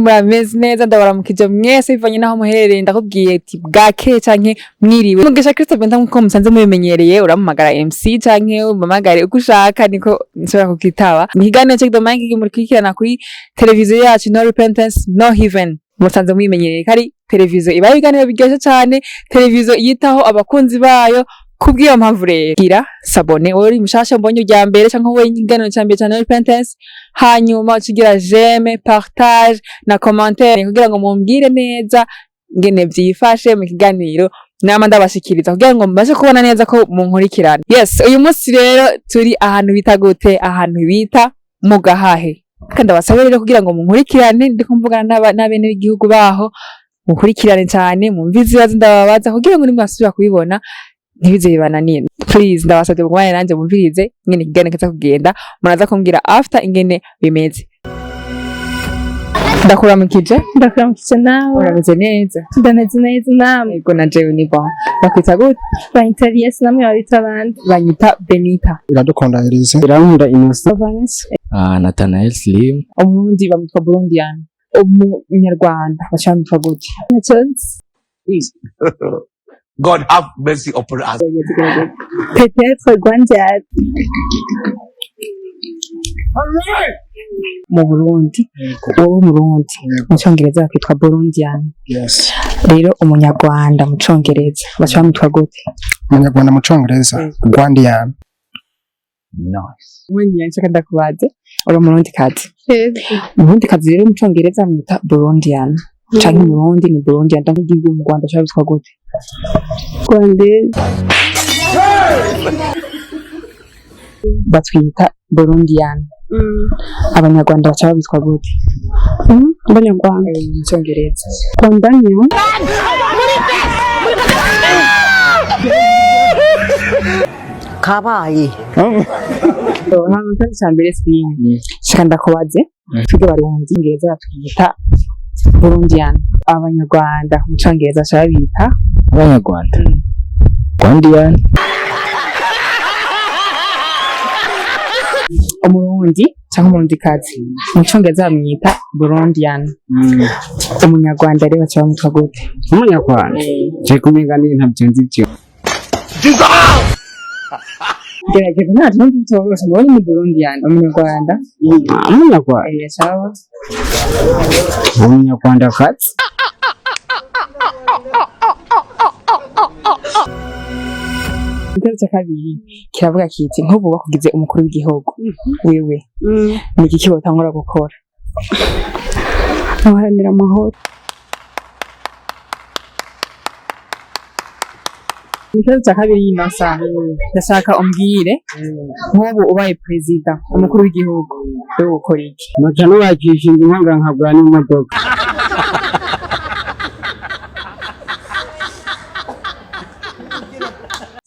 Murameze neza? Ndabaramukije mwese bivanye n'aho muherereye. Ndakubwiye ati bwakeye canke mwiriwe. Mugisha Christophe, nkuko musanze mubimenyereye, uramuhamagara MC canke umpamagare uko ushaka, niko nshobora kukitaba. Ni ikiganiro Check the Mic murikurikirana kuri televiziyo yacu No Repentance No Heaven. Musanze mubimenyereye ko ari televiziyo ibaye ibiganiro biryoshye cane, televiziyo yitaho abakunzi bayo. Kubw'iyo mpamvu rero, gira s'abonner wowe uri mushasha mbonye urya mbere canke wowe ikiganiro ca mbere ca No Repentance, hanyuma ucugira j'aime, partage na commentaire kugira ngo mumbwire neza ngene vyifashe mu kiganiro nama ndabashikiriza, kugira ngo mbashe kubona neza ko munkurikirana. Yes, uyu munsi rero turi ahantu bita gute? Ahantu bita mu Gahahe. Kandi ndabasabe rero kugira ngo munkurikirane, ndiko mvugana n'abene b'igihugu baho. Mukurikirane cyane, mwumvize ibibazo ndababaza, kugira ngo nimwasubira kubibona ntibize bibananiye. Please, ndabasabye mugumane nanje, mumvirize ingene ikiganiro kiza kugenda. Muraza kumbwira after ingene bimeze. Ndakuramukije. Ndakuramukije nawe. Urameze neza? Ndameze neza, namwe? Yego, na jewe ni bon. Bakwita gute? Banyita Elias, namwe babita abandi? Banyita Benita. Iradukunda Elise. Irankunda Innocent. Vanessa. Ah, Nathanael Slim. Umurundi bamwitwa Burundian, umunyarwanda baca bamwitwa gute? Ntacyo nzi. God have mercy upon us. Peut-être Rwandian. Mu Burundi, wowe Murundi, mu Cyongereza bakitwa Burundian. Yes. Rero umunyarwanda mu Congereza baca bamwitwa gute? Umunyarwanda mu Congereza, Rwandian. Nice. Mwene nshaka ndakubaze, uri umurundi kazi? Umurundi kazi rero mu Congereza bamwita Burundian, canke Umurundi ni Burundian. Donc igihugu mu Rwanda baca bitwa gute? Rwandese. Batwita Burundian. Abanyarwanda baca babitwa gute? Abanyarwanda? Mu Congereza. Rwandanian. Kabaye. Hama ikibazo ca mbere, sinye shaka ndakubaze, twebwe Abarundi Ingereza batwita Burundian, abanyarwanda mu Congereza baca babita? Abanyarwanda. Rwandian. Umurundi canke umurundikazi mu Congereza bamwita Burundian, umunyarwanda rero baca bamwitwa gute? Umunyarwanda. Je kumenga ni ntabyo nzi byo. Gerageza, nta mpamvu bitoroshe. Mubonye ni Burundian, umunyarwanda? Umunyarwanda. Sawa. Umunyarwanda katsi. Ikibazo cya kabiri kiravuga kiti: nk'ubu bakugize umukuru w'igihugu, wewe ni igiki wotangura gukora? Guharanira amahoro. Ikibazo cya kabiri, Inosa, ndashaka umbwire, nk'ubu ubaye perezida, umukuru w'igihugu, wewe ukora iki? Noca nubakisha inzu nkanga nkagura n'imodoka.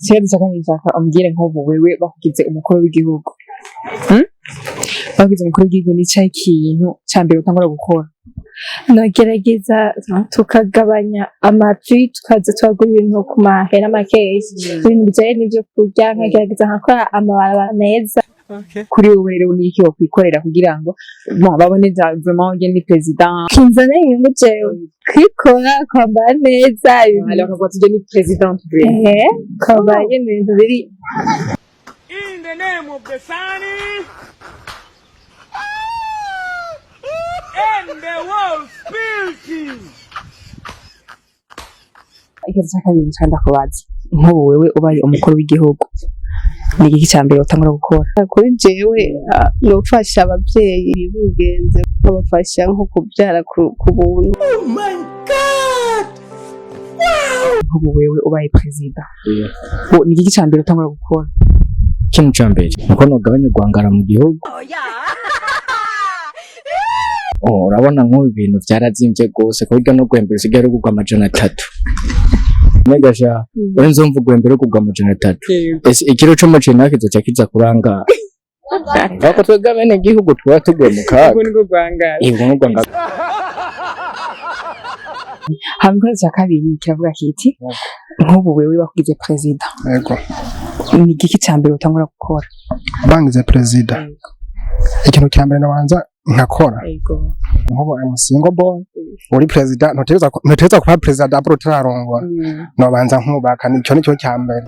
Ikibazo cya kabiri, ndashaka umbwire, nk'ubu wewe bakugize umukuru w'igihugu, Bakugize umukuru w'igihugu, ni cyahe kintu cya mbere utangura gukora? Nogerageza tukagabanya amapri, tukaza turagura ibintu ku mahera makeya, ibintu bijanye n'ivyo kurya, nkagerageza nkakora amabarabara meza. Kuri wowe rero, ni iki wokwikorera kugira ngo bon babone vraiment ugende ni president? Kinzana inyungu jewe kwikora, kwambara neza ibintu. Alors bakavuga ati ni president vraiment. Kwambara nyene ibintu biri. In the name of the Son and the Holy Spirit. Ikibazo cya kabiri nshaka ndakubaza, nk'ubu wewe ubaye umukuru w'igihugu, ni igiki cya mbere utangura gukora? Kuri jewe, nofasha abavyeyi bibungenze, nkabafasha nko kubyara ku buntu. Nk'ubu wewe ubaye perezida, ni igiki cya mbere utangura gukora? Ikintu ca mbere nuko nogabanya urwangara mu gihugu. Oh, urabona nk'ubu ibintu vyarazimvye gose, ku buryo n'urwembe rusigaye rugurwa 300. Mbega sha, urenze umva urwembe rugurwa 300. Ese ikiro c'umuceri nawe kizoca kiza kurangara? Urumva ko twebwe abenegihugu tuba tuguye mu kaga. Niko rwangara. Yego, n'urwangara. Hama ikibazo cya kabiri kiravuga kiti: nk'ubu wewe bakugize perezida, Yego. ni igiki cya mbere utangura gukora? Bangize perezida, ikintu cya mbere nabanza Nkakora. Ego. Nk'ubu I'm single boy, uri president, ntutegerezwa kuba president d'abord utararongora. Nobanza nkubaka, nico nicyo cya mbere.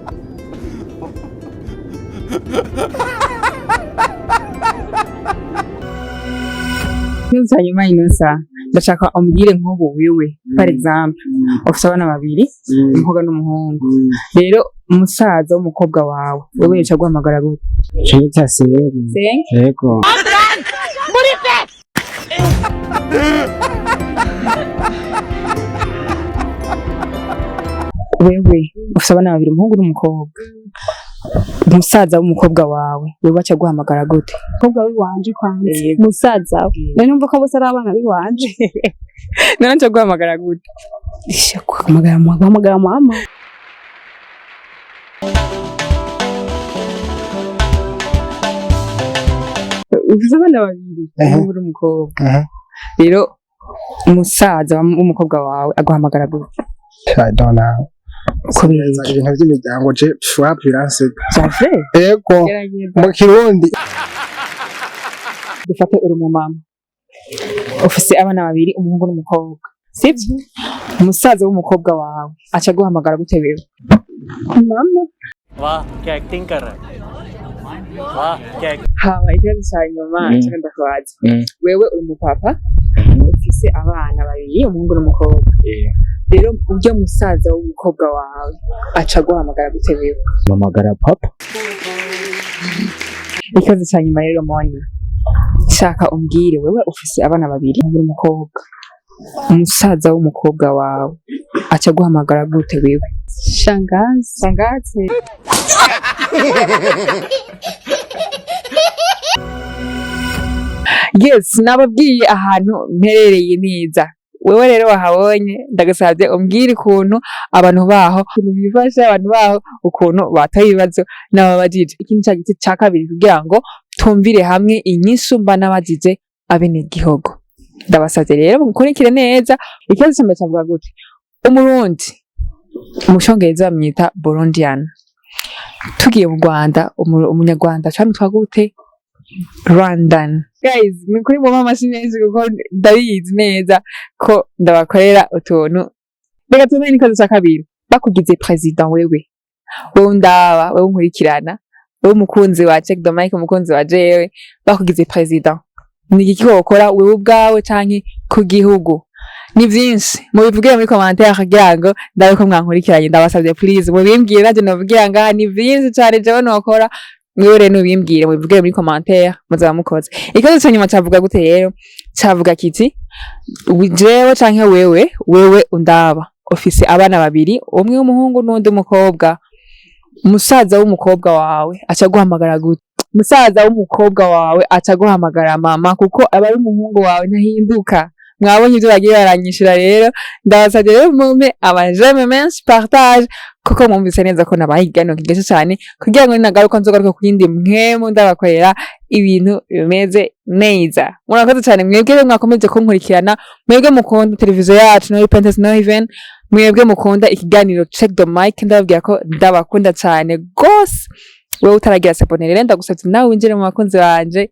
Ikibazo cya nyuma, Inosa, ndashaka umbwire nk'ubu wewe, par exemple, ufite abana babiri, umukobwa n'umuhungu. Rero umusaza w'umukobwa wawe, wewe yoca guhamagara gute? Cita seri. Senge? Yego. Wewe ufite abana babiri, umuhungu n'umukobwa. Umusaza w'umukobwa wawe, wewe aca guhamagara gute? Umukobwa w'iwanje kwanza? Yego. Musaza we nari numva ko bose ari abana b'iwanje. None aca guhamagara gute? Isha, guhamagara mama, guhamagara mama. Ufite abana babiri, umuhungu n'umukobwa. Rero umusaza w'umukobwa wawe aguhamagara gute? I don't know. Kubera iki? Ibintu by'imiryango je swap biransiga. Javre. Ego. Gerageza. Mu Kirundi. Dufate uri umumama, ufise abana babiri, umuhungu n'umukobwa, sibyo? Umusaza w'umukobwa wawe aca aguhamagara gute wewe? Mama. वाह क्या एक्टिंग कर रहा है, वाह क्या Haba ikibazo ca nyuma nshaka ndakubaza. Wewe uri umupapa, ufise abana babiri, umuhungu n'umukobwa. Rero urya musaza w'umukobwa wawe aca aguhamagara gute wewe? Mpamagara papa. Ikibazo ca nyuma rero, Moni, shaka umbwire, wewe ufise abana babiri, umuhungu n'umukobwa. Umusaza w'umukobwa wawe aca aguhamagara gute wewe? Shangazi. Shangazi. Yes, nababwiye ahantu mperereye neza. Wewe rero wahabonye, ndagusabye umbwire ukuntu abantu baho, ukuntu bifashe abantu baho, ukuntu batoye ibibazo n'ababajije. Iki ni ca gice ca kabiri kugira ngo tumvire hamwe inyishu mba nabajije abenegihugu. Ndabasavye rero mukurikire neza. Ikibazo ca mbere cavuga gute? Umurundi mu Congereza bamwita Burundian. Tugiye mu Rwanda, umunyarwanda camwitwa gute? Rwandan. Guys, ni kuri mumpe amashi menshi kuko ndabizi neza ko ndabakorera utuntu. Reka tumenye n'ikibazo ca kabiri. Bakugize president wewe, wewe undaba, wewe unkurikirana, wewe umukunzi wa Check the Mic, umukunzi wa jewe, bakugize president, ni igiki wokora wewe ubwawe canke ku gihugu? Ni vyinshi, mubivugire muri commentaire kugira ngo ndabe ko mwankurikiranye. Ndabasavye please mubimbwire, navyo novugira ngaha ni vyinshi cane jewe nokora. Mwewe rero nubimbwire, mubivugire muri commentaire, muzaba mukoze. Ikibazo ca nyuma cavuga gute rero? Cavuga kiti: jewe canke wewe undaba, ufise abana babiri, umwe w'umuhungu n'undi w'umukobwa. Umusaza w'umukobwa wawe aca guhamagara gute? Musaza w'umukobwa wawe aca guhamagara mama, kuko aba ari umuhungu wawe, ntahinduka. Mwabonye ibyo bagiye baranyishura. Rero ndabasabye rero mumpe ama j'aime menshi, partage, kuko mwumvise neza ko nabaye ikiganiro kiryoshye cyane, kugira ngo ninagaruka nzogaruka ku yindi mpwemu ndabakorera ibintu bimeze neza. Murakoze cyane mwebwe rero mwakomeje kunkurikirana, mwebwe mukunda televiziyo yacu No Repentance No Even, mwebwe mukunda ikiganiro Check the Mic. Ndababwira ko ndabakunda cyane gose. Wewe utaragira s'abonner rero, ndagusabye nawe winjire mu bakunzi banje,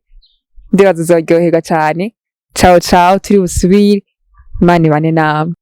ndibaza uzaryoherwa cyane. Ciao ciao, turi busubire. Imana ibane namwe.